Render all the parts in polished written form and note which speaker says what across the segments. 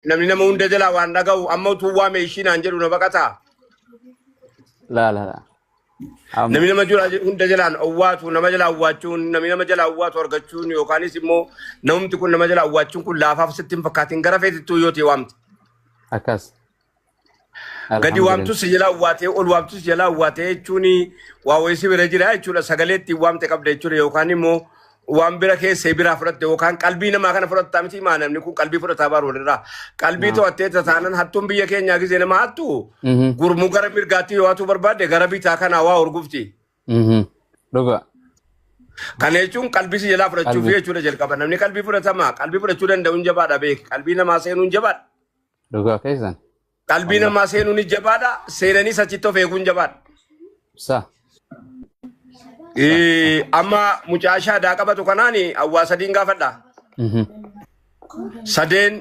Speaker 1: Namni nama hunda jalaa waan dhaga'u amma utuu waame ishii naan jedhu na baqataa.
Speaker 2: Laa laa laa. Amma
Speaker 1: Namni nama hunda jalaan owwaatu nama jalaa owwaachuun, namni nama jalaa owwaatu argachuun, yookaanis immoo namumti kun nama jalaa owwaachuun kun laafaaf sitti hin fakkaatin, gara feetittuu yoo ta'e waamte.
Speaker 2: Akkas.
Speaker 1: Gadi
Speaker 2: Alhamdulillah.
Speaker 1: waamtus si jalaa owwaatee, ol waamtus si jalaa owwaatee jechuun waa wayii si bira jira jechuudha. Sagalee ittiin waamte qabda jechuudha, yookaan immoo waan bira keessee biraa fudhatte, yookaan qalbii namaa kana fudhattaa miti maa, namni kun qalbii fudhataa baaru walirraa. Qalbii to'attee tataanan hattuun biyya keenyaa gisee nama hattu gurmuu gara mirgaatti yoo hattuu barbaadde gara bitaa kanaa waa hurgufti.
Speaker 2: Dhuga.
Speaker 1: Kana jechuun qalbii si jalaa fudhachuuf
Speaker 2: Qalbii.
Speaker 1: jechuudha jalqaba. Namni qalbii fudhatama. Qalbii fudhachuu danda'u hin jabaadha beek. Qalbii namaa seenuun jabaadha.
Speaker 2: Dhuga keessan.
Speaker 1: Qalbii
Speaker 2: Wallah.
Speaker 1: namaa seenuun ni jabaadha. Seenanii achitti of eeguun jabaadha.
Speaker 2: Sa.
Speaker 1: Amma mucaa shaadaa qabatu kanaan hawaa sadiin gaafadha. Sadeen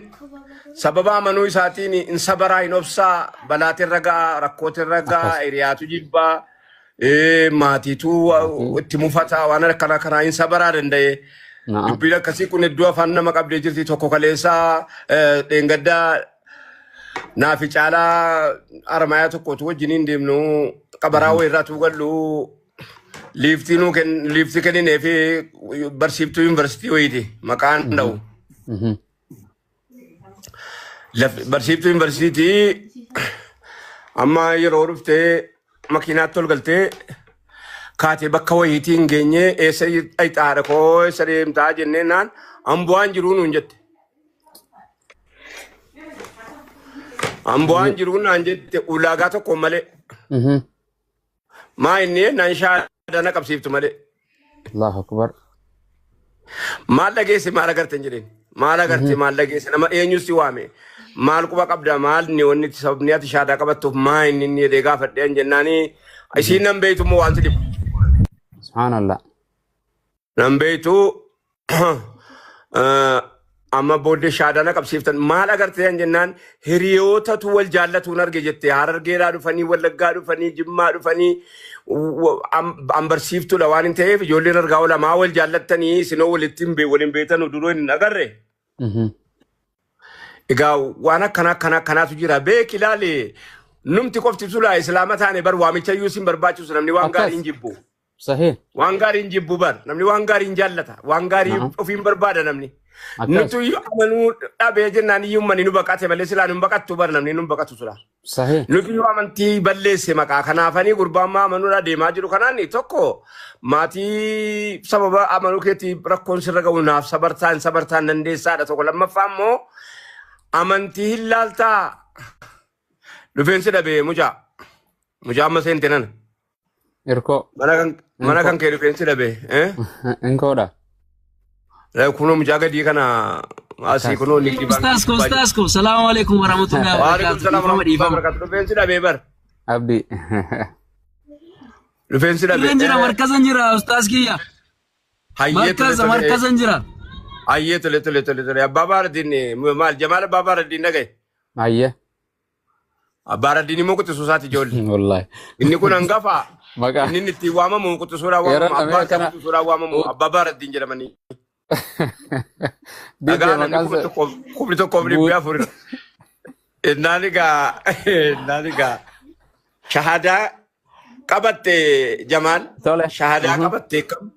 Speaker 1: sababa amanuu isaatiin hin sabaraa, hin obsaa, balaatirra ga'a, rakkootirra ga'a, hiriyaatu jibbaa, maatiitu
Speaker 2: Maatii.
Speaker 1: itti mufataa, waan akkana kanaa hin sabaraa danda'e.
Speaker 2: Na'am.
Speaker 1: Dubbiin akkasii kun iddoo afaan nama qabdee jirti. Tokko kaleessaa, dheengaddaa naafi caalaa armaayaa tokkotu wajjiniin deemnu, qabaraa wayirraa tuu gallu, liiftii nuu liiftii kenninee fi barsiiftuu yuunivarsiitii wayiiti maqaan dha'u. Barsiiftuu yuunivarsiitii amma yeroo dhuftee makiinaatti ol galtee kaatee bakka wayiitii hin geenye, eessa dhayxaadha koo, eessa deemtaa jennee naan ambu'aan jiruu nuun jette. Ambu'aan jiruu naan jette ulaagaa tokko malee. Maa inni naan shaadaa na qabsiiftu malee.
Speaker 2: Allahu akbar.
Speaker 1: Maal dhageesse, maal agarte hin jedheen. Maal agarte, maal dhageesse, nama eenyu si waame, maal quba qabda, maal inni wanni sababni ati shaadaa qabattuuf maa inni inni jedhee gaafadhee jennaani, isiin nan beeytu immoo waan si dhibu.
Speaker 2: Subhanallah.
Speaker 1: Nan beeytu, amma booddee shaadaa na qabsiiftan, maal agartee jennaan, hiriyootatu wal jaallatuun arge jette. Harargeedhaa dhufanii, Wallaggaa dhufanii, Jimmaa dhufanii, an barsiiftuudha waan hin ta'eef ijoolleen argaa oola, maa wal jaallattanii, isinoo walitti hin waliin beektan duruu hin agarre. Egaa waan akkana akkana akkanaatu jira, beek, ilaali, numti qofti sulaa islaama taane bar waamicha iyyuu sin barbaachisu, namni waan gaarii hin jibbu.
Speaker 2: Sahih.
Speaker 1: Waan gaarii hin jibbu bar, namni waan gaarii hin jaallata, waan gaarii ofiin barbaada namni. Nuti iyyuu amanuu dhabee jennaan iyyuu uummanni nu baqate malee silaa nu hin baqattu bar, namni nu hin baqatu silaa. Nuti iyyuu amantii balleesse maqaa kanaafanii gurbaan maa amanuudhaa deemaa jiru kanaan, tokko maatii sababa amanuu keetii rakkoon sirra ga'u naaf sabartaan sabartaan dandeessaadha tokko, lammaffaa immoo amantii hin laaltaa dhufeensi dhabee mucaa mucaa amma seente nana.
Speaker 2: Irkoo.
Speaker 1: Mana kan kee dhufeensi dhabee.
Speaker 2: Inkoodha.
Speaker 1: Kunoo mucaa gadii kana asii kunoo nigdi
Speaker 3: Ustaas ko, ustaas ko, salaamu alaikum warahmatullahi
Speaker 1: Waalaikum
Speaker 3: wabarakatuh.
Speaker 1: salaam
Speaker 3: Dhiifama,
Speaker 1: warahmatullahi
Speaker 3: dhiifama.
Speaker 1: wabarakatuh. Dhufeensi dhabee bar.
Speaker 2: Abdi.
Speaker 1: Dhufeensi dhabee.
Speaker 3: Irran jira, markazan jira, ustaas kiyya.
Speaker 1: Hayyee, tole.
Speaker 3: Markaza,
Speaker 1: Tole.
Speaker 3: markazan jira.
Speaker 1: Hayyee, tole tole tole tole. Abbaa Baaraddiin maal, Jamaal Abbaa Baaraddiin dhagaye.
Speaker 2: Hayyee.
Speaker 1: Abbaa Baaraddiin immoo quxisuu isaati ijoollee.
Speaker 2: Wallahi.
Speaker 1: Inni kun hangafa.
Speaker 2: Maqaa.
Speaker 1: Inni inni ittiin waamamu quxisuudhaan
Speaker 2: Yeroo
Speaker 1: waamamu. Abbaan isaa
Speaker 2: kana
Speaker 1: quxisuudhaan waamamu. Abbaa Baaraddiin jedhamanii.
Speaker 2: Didde
Speaker 1: Dhagaa namni
Speaker 2: maqaan
Speaker 1: kuma
Speaker 2: isaa
Speaker 1: tokkoof kumni tokkoof dhibbi afur. Innaan egaa shahadaa qabatte Jamaal.
Speaker 2: Tole.
Speaker 1: Shahadaa qabatte kam?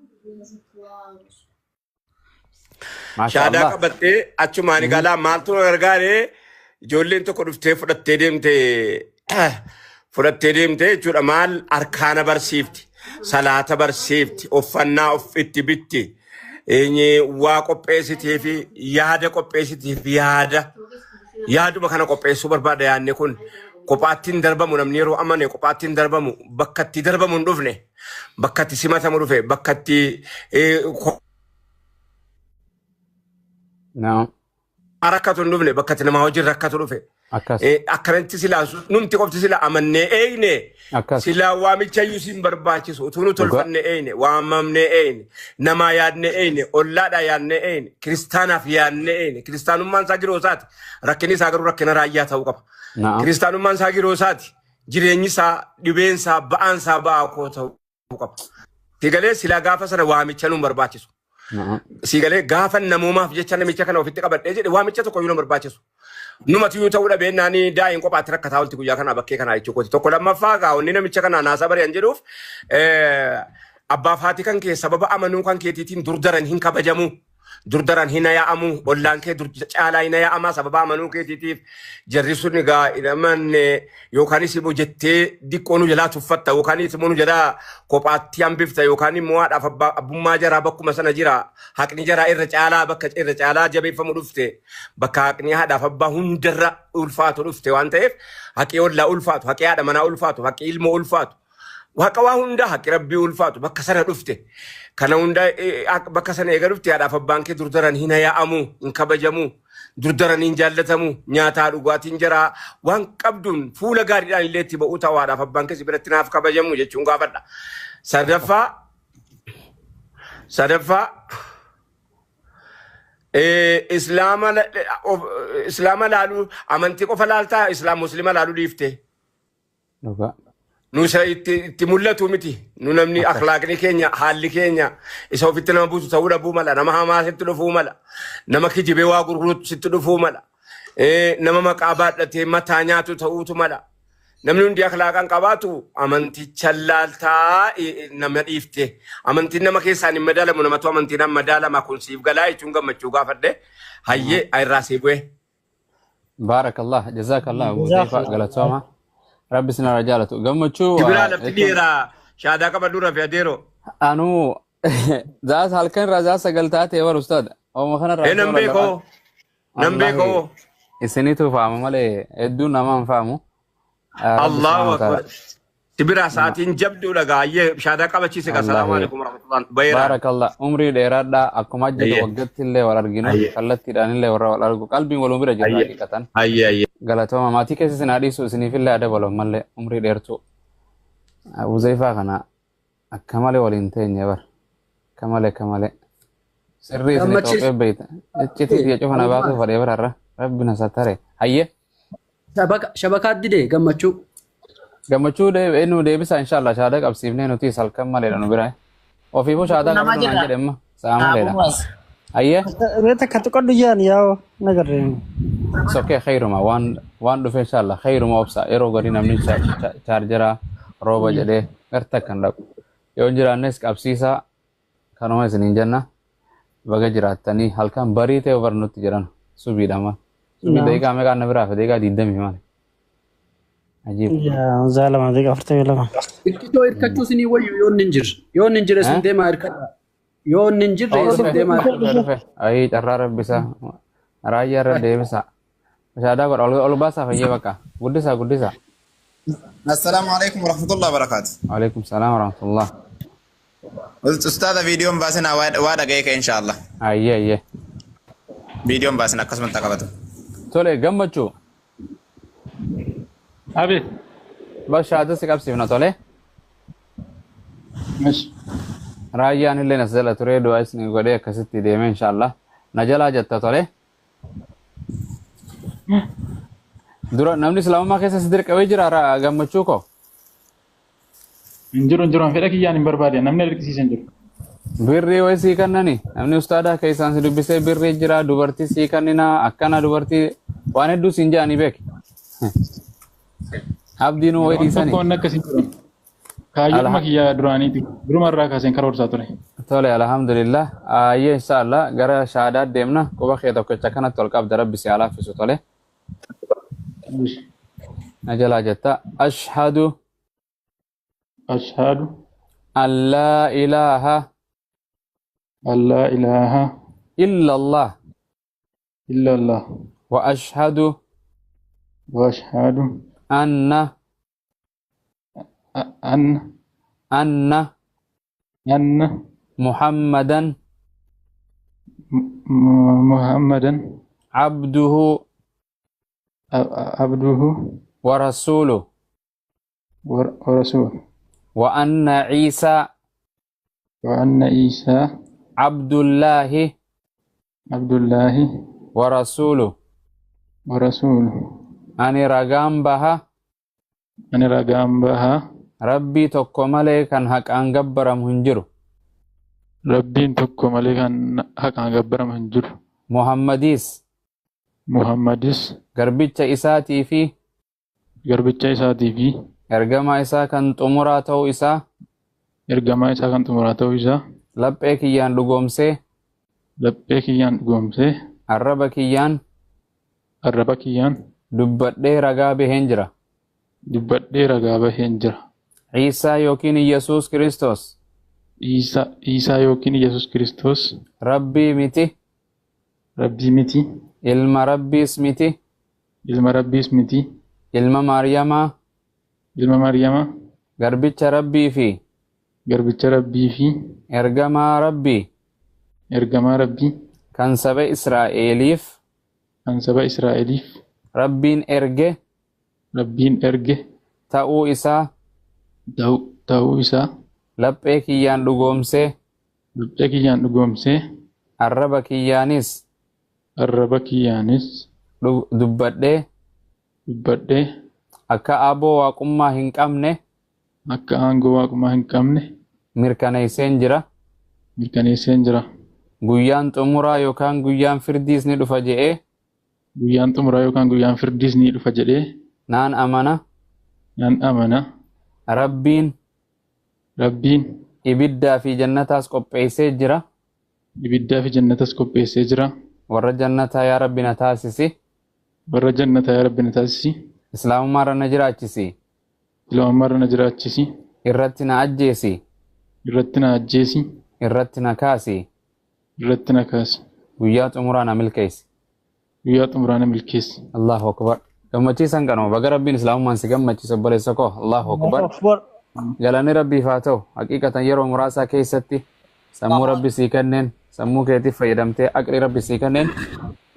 Speaker 2: Masha
Speaker 1: Shahadaa
Speaker 2: Allah.
Speaker 1: qabattee achumaan galaa, maaltu na gargaare, ijoolleen tokko dhuftee fudhattee deemte jechuudha. Maal arkaana barsiifti, salaata barsiifti, uffannaa of itti bitti, waa qopheessitii fi yaada qopheessitii fi yaaduma kana qopheessuu barbaada. Yaadni kun kophaatti hin darbamu, namni yeroo amane kophaatti hin darbamu, bakka itti darbamu hin dhufne, bakka itti simatamu dhufe, bakka itti
Speaker 2: No.
Speaker 1: rakkatu hin dhufne, bakka itti namaa wajjin rakkatu dhufe. Akkanatti silaa numti qofti sila amannee eegne silaa waamicha iyyuu siin barbaachisu, utuu nu tolfanne eegne, waamamnee eegne, namaa yaadne eegne, ollaadhaa yaadne eegne, kiristaanaaf yaadne eegne. Kiristaanummaan isaa giroo isaati, rakkinni isaa garuu rakkina raayyaa ta'uu qaba. Kiristaanummaan isaa giroo isaati, jireenyi isaa, dhibeen isaa, ba'aan isaa ba'aa koo ta'uu qaba. Sigalee silaa gaafa sana waamicha nuun barbaachisu. Sigalee gaafa namoomaaf jecha namicha kana ofitti qabadhee jedhe, waamicha tokko iyyuu nu barbaachisu. Numatu yoo ta'uu dhabee naani daa'in kophaatti rakkataa olti guyyaa kanaa bakkee kanaa jechuu kooti. Tokko lammaffaa gaa onni namicha kanaa naasaa bari'an jedhuuf abbaaf haati kan kee sababa amanuu kan keetiitiin dur daran hin kabajamu. Dur daran hin yaa'amu. Ollaan kee dur caalaa hin yaa'ama sababa amanuu keetiitiif jarri sun egaa hin amanne yookaanis immoo jettee diqqoo nu jalaa tuffatta yookaanis immoo nu jalaa kophaatti hambifta yookaan immoo haadhaaf abbummaa jaraa bakkuma sana jira haqni jaraa irra caalaa bakka irra caalaa jabeeffamu dhufte bakka haqni haadhaaf abbaa hundarra ulfaatu dhufte waan ta'eef haqi ollaa ulfaatu haqi haadha manaa ulfaatu haqi ilmoo ulfaatu haqa waa hundaa haqi rabbii ulfaatu bakka sana dhufte kana hunda bakka sana eega dhufte haadhaaf abbaan kee durdaran hin yaa'amu hin kabajamu durdaran hin jaallatamu nyaataa dhugaatiin jaraa waan qabduun fuula gaariidhaan illee itti ba'uu ta'u haadhaaf abbaan kee si biratti naaf kabajamu jechuun gaafadha. Sadaffaa islaama laaluu amantii qofa laaltaa islaam muslima laaluu dhiifte.
Speaker 2: Dhugaa.
Speaker 1: Nu isa itti mul'atu miti. Nu namni akhlaaqni keenya haalli keenya isa ofitti nama buusu ta'uu dhabuu mala. Nama hamaa sitti dhufuu mala. Nama kijibee waa gurgurutu sitti dhufuu mala. Nama maqaa baadhatee mataa nyaatu ta'uutu mala. Namni hundi akhlaaqaan qabaatu amanticha laaltaa nama dhiifte. Amantiin nama keessaan hin madaalamu namatu amantiin madaalama kun siif galaa jechuun gammachuu gaafadhe. Hayyee irraa sii bu'e.
Speaker 2: Baarakallah jazakallah Abu Huzaifa galatooma. Rabbi isin irraa jaalatu. Gammachuu
Speaker 1: Sibiraa lafti dheeraa shaadaa qabadhu rafi adeeroo.
Speaker 2: Anuu zaas halkan irraa zaas 9 taate bar ustaad. Ooma kanarraa
Speaker 1: Nan beekoo. Nan beekoo.
Speaker 2: Isinitu faama malee hedduun nama hin faamu.
Speaker 1: Allahu akbar. Sibiraa sa'aatiin jabduudha gaayyee shaadaa qabachiise gaa salaamu alaikum warahmatullahi bayra.
Speaker 2: Baarakallah umrii dheeraadhaa akkuma ajjatu waggaatti illee wal arginu kallattiidhaan illee warra wal argu qalbiin waluma bira jirra haqiiqatan.
Speaker 1: Hayyee.
Speaker 2: Galatooma maatii keessa isin haadhiisu isiniif illee adabalu ammallee umrii dheertuu. Huzaifa kana akka malee waliin teenye bar. Akka malee akka malee. Sirrii isin Itoophiyaa beeyta. Iccitii biyya cufa na baasuu fadhee bararra. Rabbi na sattare. Hayyee.
Speaker 3: Shabakaat didee gammachuu.
Speaker 2: Gammachuu nu deebisa inshallah shaadaa qabsiifnee nuti halkan maleedha nu bira. Ofiifuu shaadaa qabnu naan jedhe amma sa'a maleedha. Hayyee.
Speaker 4: Reeta akka tuqadhu jaan yaa'u nagarreen.
Speaker 2: Sokkee khayruma waan dhufe inshallah khayruma obsa yeroo gadi namni chaarjera rooba jedhee garta kan dhaqu. Yoo hin jiraannes qabsiisaa kanuma isiniin jenna baga jiraattanii halkan barii ta'e bar nutti jedhan subiidha maal. Subii daqiiqaa meeqa na biraa fi daqiiqaa 20 maal. Ajiib.
Speaker 4: Yaa zaalama daqiiqa 42.
Speaker 3: Hirkitoo hirkachuu isinii wayyu yoo inni hin jirre. Yoo inni hin jirre isin deemaa hirkadhaa. Yoo inni hin jirre isin deemaa
Speaker 2: hirkadhaa. Ayii carraa rabbisaa. Raayyaa irra deebisaa. Shaadaa godha ol baasaa fayyee bakka. Guddisaa guddisaa.
Speaker 5: Assalaamu alaikum warahmatullahi wabarakatuh.
Speaker 2: Waalaikum salaam warahmatullah.
Speaker 5: Ustaadha viidiyoon baasinaa waa dhaga'ee ka'e inshaallah.
Speaker 2: Ayyee ayyee.
Speaker 5: Viidiyoon baasin akkasumatti qabatu.
Speaker 2: Tole gammachuu.
Speaker 6: Abi.
Speaker 2: Bas shaada si qabsiifna tole.
Speaker 6: Mish.
Speaker 2: Raayyaan illee nas jala turee du'aa isin godhee akkasitti deeme inshaallah. Na jalaa jetta tole. Dura namni islaamummaa keessa si dirqamee jira gammachuu koo.
Speaker 6: Hin jiru hin jiru fedha kiyyaan hin barbaade namni dirqisiisa hin jiru.
Speaker 2: Birrii wayi sii kennani namni ustaadaa keessaan si dubbisee birrii jira dubartii sii kennina akkana dubartii waan hedduu siin jedhanii beek. Abdiin wayi dhiisani.
Speaker 6: Tokko wanni akkasii jiru. Kaayyooma kiyyaa duraaniiti. Duruma irraa kaaseen karoorsaa ture.
Speaker 2: Tole alhamdulillah. Ayyee inshaallah gara shaadaa deemna quba kee tokkicha kanatti ol qabda rabbi si haa laaffisu tole. Na jalaa jetta ashhadu.
Speaker 6: Ashhadu.
Speaker 2: An laa ilaaha.
Speaker 6: An laa ilaaha.
Speaker 2: Illa Allah.
Speaker 6: Illa Allah.
Speaker 2: Wa ashhadu.
Speaker 6: Wa ashhadu.
Speaker 2: Anna.
Speaker 6: Anna.
Speaker 2: Anna.
Speaker 6: Anna.
Speaker 2: Muhammadan.
Speaker 6: Muhammadan.
Speaker 2: Abduhu.
Speaker 6: Abduhu.
Speaker 2: Wa rasuluhu.
Speaker 6: Wa rasuluhu.
Speaker 2: Wa anna Isa.
Speaker 6: Wa anna Isa.
Speaker 2: Abdullahi.
Speaker 6: Abdullahi.
Speaker 2: Wa rasuluhu.
Speaker 6: Wa rasuluhu.
Speaker 2: Ani ragaan baha.
Speaker 6: Ani ragaan baha.
Speaker 2: Rabbii tokko malee kan haqaan gabbaramu hin jiru.
Speaker 6: Rabbiin tokko malee kan haqaan gabbaramu hin jiru.
Speaker 2: Muhammadiis.
Speaker 6: Muhammadis
Speaker 2: garbicha isaatii fi
Speaker 6: garbicha isaatii fi
Speaker 2: ergamaa isaa kan xumuraa ta'uu isaa
Speaker 6: ergamaa isaa kan xumuraa ta'uu isaa
Speaker 2: laphee kiyyaan dhugoomsee
Speaker 6: laphee kiyyaan dhugoomsee
Speaker 2: arraba kiyyaan
Speaker 6: arraba kiyyaan
Speaker 2: dubbadhee ragaa baheen jira.
Speaker 6: dubbadhee ragaa baheen jira.
Speaker 2: Ciisaa yookiin Iyyasuus Kiristoos
Speaker 6: Iisaa yookiin Yesuus Kiristoos
Speaker 2: Rabbii miti,
Speaker 6: Rabbii miti,
Speaker 2: ilma Rabbiis miti,
Speaker 6: ilma Rabbiis miti,
Speaker 2: ilma Maariyamaa,
Speaker 6: ilma Maariyamaa,
Speaker 2: garbicha Rabbii fi
Speaker 6: garbicha Rabbii fi
Speaker 2: ergamaa Rabbii
Speaker 6: ergamaa Rabbii
Speaker 2: kan saba Israa'eliif
Speaker 6: kan saba Israa'eliif
Speaker 2: Rabbiin erge
Speaker 6: Rabbiin erge
Speaker 2: ta'uu isaa
Speaker 6: ta'uu isaa
Speaker 2: laphee kiyyaan dhugoomsee
Speaker 6: laphee kiyyaan dhugoomsee
Speaker 2: arraba kiyyaanis
Speaker 6: arraba kiyyaanis
Speaker 2: dubbadhee
Speaker 6: dubbadhee
Speaker 2: akka aboo waaqummaa hin qabne
Speaker 6: akka aangoo waaqummaa hin qabne
Speaker 2: mirkaneesseen jira.
Speaker 6: mirkaneesseen jira.
Speaker 2: Guyyaan xumuraa yookaan guyyaan firdiis ni dhufa je'ee
Speaker 6: Guyyaan xumuraa yookaan guyyaan firdiis ni dhufa jedhee
Speaker 2: naan amana.
Speaker 6: nan amana.
Speaker 2: Rabbiin
Speaker 6: Rabbiin
Speaker 2: ibiddaa fi jannataas qopheessee jira.
Speaker 6: ibiddaa fi jannatas qopheessee jira.
Speaker 2: Warra jannataa yaa Rabbi na taasisi.
Speaker 6: Warra jannataa yaa Rabbi na taasisi.
Speaker 2: Islaamummaarra na jiraachisi.
Speaker 6: Islaamummaarra na jiraachisi.
Speaker 2: Irratti na ajjeesi.
Speaker 6: Irratti na ajjeesi.
Speaker 2: Irratti na kaasi.
Speaker 6: Irratti na kaasi.
Speaker 2: Guyyaa xumuraa na milkeessi.
Speaker 6: Guyyaa xumuraa na milkeessi.
Speaker 2: Allahu akbar. Gammachiisan kanuma baga Rabbiin islaamummaan si gammachiise obboleessa koo. Allahu akbar.
Speaker 4: Akbar.
Speaker 2: Galanni Rabbiif haa ta'u. Haqiiqatan yeroo muraasaa keessatti sammuu Rabbi sii kenneen sammuu keetiif fayyadamtee aqli Rabbi sii kenneen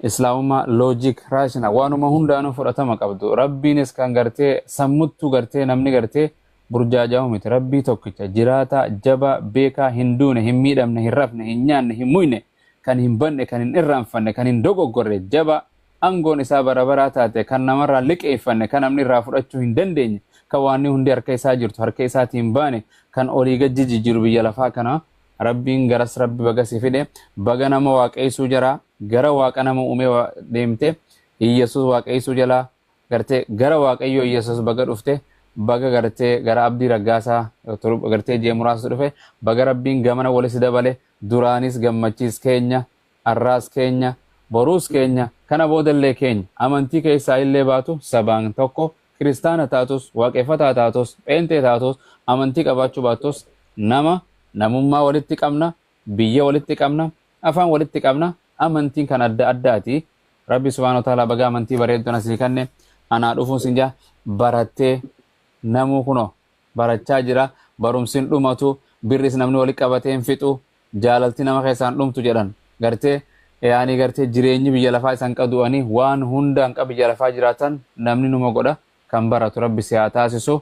Speaker 2: islaamummaa logic rational waanuma hundaanuu fudhatama qabdu. Rabbiinis kan gartee sammuttuu gartee namni gartee burjaaja'u miti. Rabbii tokkicha jiraataa jabaa beekaa hin duune hin miidhamne hin rafne hin nyaanne hin muyne kan hin banne kan hin irraanfanne kan hin dogoggorre jabaa aangoon isaa bara baraa taate kan namarraa liqeeffanne kan namni irraa fudhachuu hin dandeenye kan waanni hundi harka isaa jirtu harka isaatiin hin baane kan olii gadi jijjiiru biyya lafaa kana Rabbiin garas Rabbi baga si fide baga nama waaqeessuu jara gara waaqa nama uumee deemte Iyyasuus waaqeessuu jalaa gartee gara waaqayyoo Iyyasuus baga dhufte baga gartee gara Abdii Raggaasaa gartee ji'a muraasa dhufe baga Rabbiin gamana walis dabale duraanis gammachiis keenya arraas keenya boruus keenya kana boodallee keenya amantii keessaa illee baatu sabaan tokko kiristaana taatus waaqeffataa taatus pheenxee taatus amantii qabaachuu baattus nama namummaa walitti qabna biyya walitti qabna afaan walitti qabna amantiin kan adda addaati. Rabbi subhaanahu wa ta'ala baga amantii bareeddu asii kenne anaa dhufuun sin jaa barattee namuu kunoo barachaa jira barumsin dhumatu birris namni walitti qabatee hin fixu jaalalti nama keessaan dhumtu jedhan gartee yaani gartee jireenyi biyya lafaa isaan qadu'anii waan hundaan qaba biyya lafaa jiraatan namni numa godha kan baratu Rabbi si haa taasisu.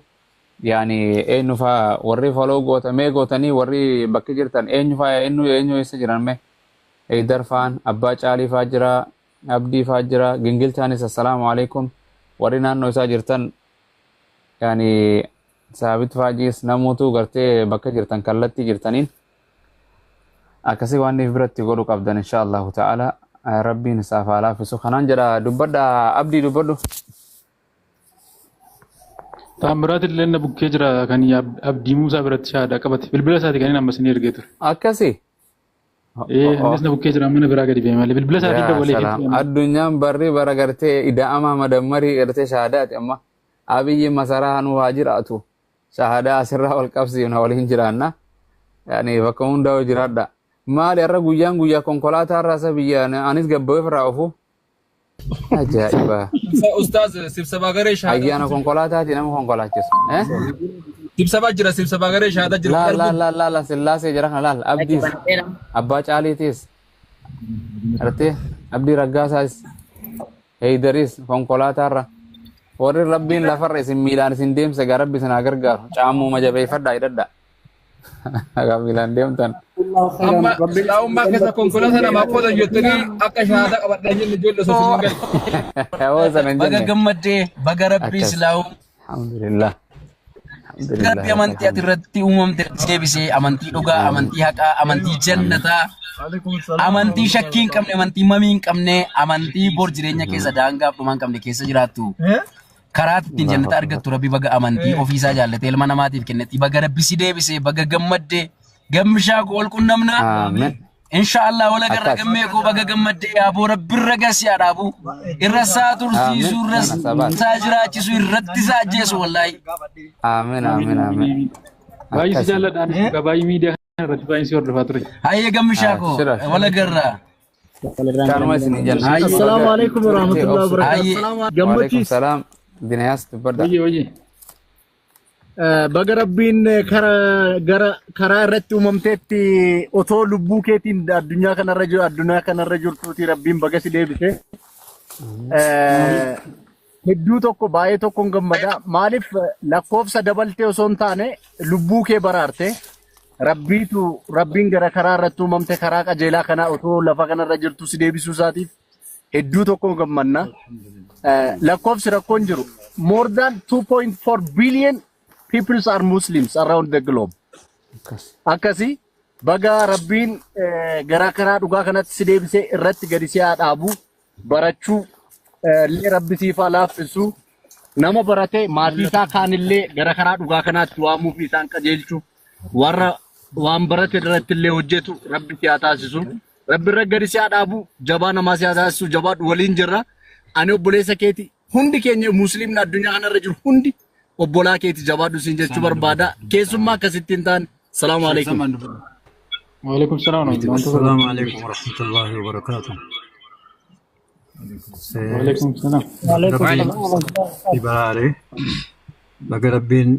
Speaker 2: Yaani eenyu faa warri follow goota mee gootanii warri bakki jirtan eenyu faa eenyu eenyu eessa jiran mee Eidar faan Abbaa Caalii faa jira Abdii faa jira Gingilchaanis assalaamu alaikum warri naannoo isaa jirtan yaani Saabit faajiis namoota gartee bakka jirtan kallattii jirtaniin akkasii waan if biratti godhu qabdan insha Allahu ta'ala Rabbiin isaaf haa laaffisu kanaan jedha dubbadha Abdii dubbadhu.
Speaker 6: Taamiraat illee na bukkee jira kan Abdii Muusaa biratti shahaadaa qabate. Bilbila isaati kan inni amma isin ergee ture.
Speaker 2: Akkasii.
Speaker 6: Innis na bukkee jira mana biraa gadi ba'e malee bilbila isaatiin
Speaker 2: Yaa
Speaker 6: dabalee
Speaker 2: salaam. Addunyaan barri bara gartee ida'amaa madammarii gartee shahaadaati amma Abiyyi masaraa nu haa jiraatu. Shahadaa asirraa wal qabsiifna waliin jiraanna. Yaani bakka hundaa'u jiraadha. Maali har'a guyyaan guyyaa konkolaataa irraa isa biyya anis gabbawee irraa ofu. Ajaa'iba.
Speaker 7: Ustaaz sibsabaa garee shahaadaa.
Speaker 2: Ayyaana konkolaataati nama konkolaachisu. Eh?
Speaker 7: Sibsabaa jira sibsabaa garee shahaadaa jira.
Speaker 2: Laal laal laal laal sillaasee jira kana laal Abdiis Abbaa Caaliitiis artee Abdii Raggaasaas Heydariis konkolaataarra warri Rabbiin lafarra isin miilaan isin deemse gaa Rabbi isin haa gargaaru caammuma jabeeffadhaa hidhadhaa. Gaa miilaan deemtan.
Speaker 7: Amma islaamummaa keessa konkolaataa namaa qoodan jettanii akka shahaadaa qabadhaa jenne ijoollee osoo isin hin galle.
Speaker 2: Hawaa sana hin
Speaker 8: Baga
Speaker 2: jenne.
Speaker 8: gammaddee baga rabbi
Speaker 2: Akkas.
Speaker 8: islaamummaa
Speaker 2: Alhamdulillah.
Speaker 7: Rabbi amantii ati irratti uumamte deebisee amantii dhugaa, amantii haqaa, amantii jannataa, amantii shakkii hin qabne, amantii mamii hin qabne, amantii bor jireenya keessa daangaaf dhuma hin qabne keessa jiraattu. Karaa ittiin jannata argattu Rabbi baga amantii ofiisaa jaallatee ilma namaatiif kennetti baga Rabbi si deebisee baga gammadde gammishaa koo ol qunnamna.
Speaker 2: Amiin.
Speaker 7: Inshaallah wal agarra
Speaker 2: Akkas.
Speaker 7: Gammee koo baga gammadde yaaboo Rabbi irra gasi haa dhaabu. Irra isaa tursiisu,
Speaker 2: Amiin.
Speaker 7: irra
Speaker 2: Kana sabaat.
Speaker 7: isaa jiraachisu, irratti isaa ajjeesu wallaahi.
Speaker 2: Amiin amiin amiin.
Speaker 6: Baay'ee si
Speaker 2: Akkas.
Speaker 6: jaalladha anis dhugaa baay'ee miidiyaa kana irratti baay'ee si hordofaa ture.
Speaker 7: Hayyee gammishaa koo
Speaker 2: Shira.
Speaker 7: wal agarra.
Speaker 2: Kanuma isin jenna.
Speaker 7: Hayyee.
Speaker 8: Assalaamu alaikum warahmatullahi wabarakatuh.
Speaker 7: Hayyee.
Speaker 2: Waalaikum
Speaker 8: Gammachiis.
Speaker 2: salaam. Dinayaas dubbadha.
Speaker 6: Wayye wayye.
Speaker 8: Baga Rabbiin kara gara karaa irratti uumamteetti otoo lubbuu keetiin addunyaa kanarra jiru addunyaa kanarra jirtuuti Rabbiin baga si deebise. Hedduu tokko baay'ee tokkoon gammada. Maaliif lakkoofsa dabaltee osoo hin taane lubbuu kee baraarte. Rabbiitu Rabbiin gara karaa irratti uumamte karaa qajeelaa kanaa otoo lafa kanarra jirtu si deebisuu isaatiif hedduu tokkoon gammanna. Lakkoofsi rakkoon jiru. More than 2.4 billion people are Muslims around the globe.
Speaker 2: Akkas.
Speaker 8: Akkasii baga Rabbiin gara karaa dhugaa kanatti si deebisee irratti gadi si haa dhaabu barachuu illee Rabbi siif haa laaffisu nama barate maatii isaa kaanillee gara karaa dhugaa kanaatti waamuu fi isaan qajeelchu warra waan barate irratti illee hojjetu Rabbi si haa taasisu. Rabbi irra gadi si haa dhaabu jabaa namaa si haa taasisu jabaadhu waliin jirra. Ani obboleessa keeti hundi keenya musliimni addunyaa kanarra jiru hundi obbolaa keeti jabaadhu siin jechuu barbaada. Keessummaa akkasitti hin taane. Salaamu alaikum.
Speaker 6: Waalaikum salaam warahmatullahi.
Speaker 9: السلام عليكم ورحمة الله وبركاته.
Speaker 6: Waalaikum salaam.
Speaker 4: Waalaikum
Speaker 9: Rabbiin
Speaker 4: salaam.
Speaker 9: si baraare baga Rabbiin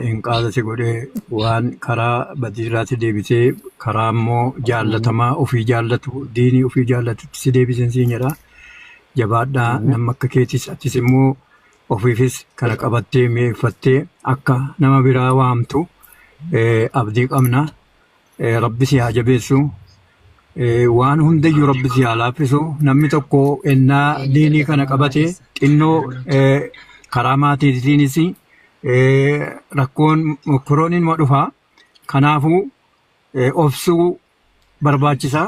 Speaker 9: hinqaada si godhee waan karaa badiirraatti deebisee karaa immoo jaallatamaa ofii jaallatu diinii ofii jaallatutti si deebisen siin jedha. Jabaadhaa nama akka keetis atis immoo ofiifis kana qabattee mi'eeffattee akka nama biraa waamtu abdii qabna. Rabbi si haa jabeessu. Waan hundayyuu Rabbi si haa laaffisu. Namni tokko ennaa diinii kana qabate xinnoo karaa maatiitiinis rakkoon mokkoroon inuma dhufa. Kanaafuu obsuu barbaachisa.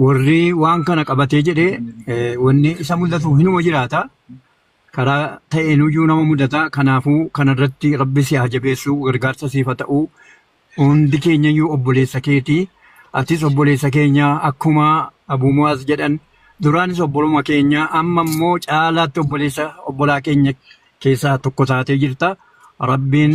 Speaker 9: Warri waan kana qabatee jedhee wanni isa mul'atu hinuma jiraata. Karaa ta'eenuyyuu nama mudata. Kanaafuu kanarratti Rabbi si haa jabeessu gargaarsa siif haa ta'u. Hundi keenyayyuu obboleessa keetii. Atis obboleessa keenya akkuma Abuu Mu'aaz jedhan duraanis obboluma keenya amma immoo caalaatti obboleessa obbolaa keenya keessaa tokko taatee jirta. Rabbiin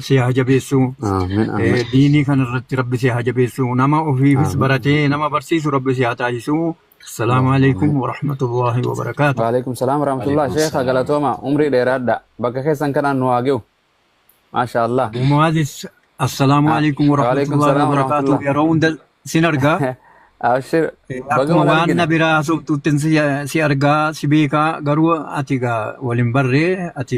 Speaker 9: si haa jabeessu.
Speaker 2: Amiin amiin.
Speaker 9: Diinii kanarratti Rabbi si haa jabeessu. Nama ofiifis baratee nama barsiisu Rabbi si haa taasisu. Assalaamu alaikum wa rahmatullahi wa barakaatuh.
Speaker 2: Waalaikum salaam warahmatullah. Sheekha galatooma umrii dheeraadha. Bakka keessan kanaan nu haa ge'u. Maasha Allah.
Speaker 9: Abuu Mu'aazis assalaamu alaikum wa
Speaker 2: Waalaikum
Speaker 9: rahmatullahi wa
Speaker 2: salaam
Speaker 9: barakaatuh.
Speaker 2: warahmatullah.
Speaker 9: Yeroo hunda sin argaa.
Speaker 2: Abshir baga
Speaker 9: Akkuma
Speaker 2: wal
Speaker 9: waan
Speaker 2: argine.
Speaker 9: na biraa haasoftuuttin si argaa si beekaa garuu ati gaa waliin barree ati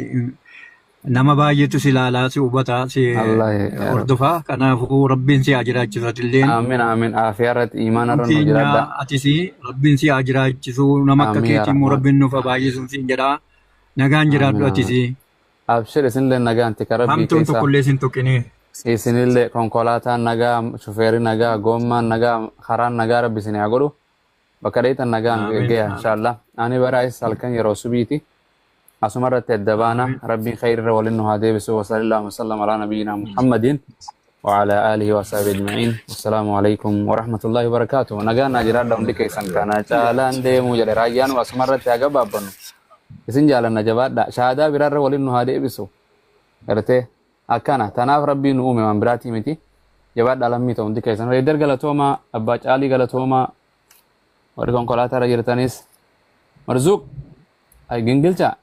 Speaker 9: nama baay'eetu si ilaalaa si hubataa si
Speaker 2: Allah ya Rabbi.
Speaker 9: hordofaa kanaafuu Rabbiin si haa jiraachisu atilleen
Speaker 2: Amiin amiin. Aafiyaa irratti imaana irra nu
Speaker 9: keenya
Speaker 2: jiraadha.
Speaker 9: atis Rabbiin si haa jiraachisu nama akka
Speaker 2: Amiin yaa
Speaker 9: keetii immoo
Speaker 2: Rahmaan.
Speaker 9: Rabbiin nuuf haa baay'isu siin jedhaa nagaan jiraadhu
Speaker 2: Amiin
Speaker 9: atis
Speaker 2: amiin. Abshir isinillee nagaan tika Rabbii
Speaker 9: hamtuun
Speaker 2: keessa.
Speaker 9: tokkollee sin tuqinee.
Speaker 2: Isinillee konkolaataan nagaa, shufeerri nagaa, gommaan nagaa, karaan nagaa Rabbi isin haa godhu. Bakka dheetan nagaan
Speaker 9: Amiin
Speaker 2: gaya inshallah. Ani baraayis halkan yeroo subiiti. Asuma irratti adda baana. Rabbiin khayrirra waliin nu haa deebisu. Wa sallallahu wa sallam alaa nabiyyina Muhammadin wa ala alihi wa sahbihi ajma'in. Wassalaamu alaikum wa rahmatullahi wa barakatuh. Nagaan naa jiraadha hundi keessan kana caalaan deemuu jedhe raayyaan asuma irratti haa gabaabbannu. Isin jaalanna jabaadha. Shahaadaa biraarra waliin nu haa deebisu. Gartee akkana tanaaf Rabbiin nu uume waan biraatii miti. Jabaadha lammii ta'u hundi keessan. Reedar galatoomaa, Abbaa Caalii galatoomaa, warri konkolaataa irra jirtanis. Marzuuq, ay gingilcha.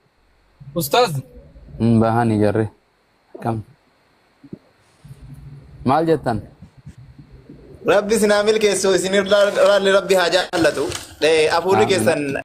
Speaker 7: Ustaaz.
Speaker 2: Bahanii jarri. Akkam. Maal jettan?
Speaker 5: Rabbi isin haa milkeessu isin irraa Rabbi haa jaallatu. Hafuurri
Speaker 2: Amiin.
Speaker 5: keessan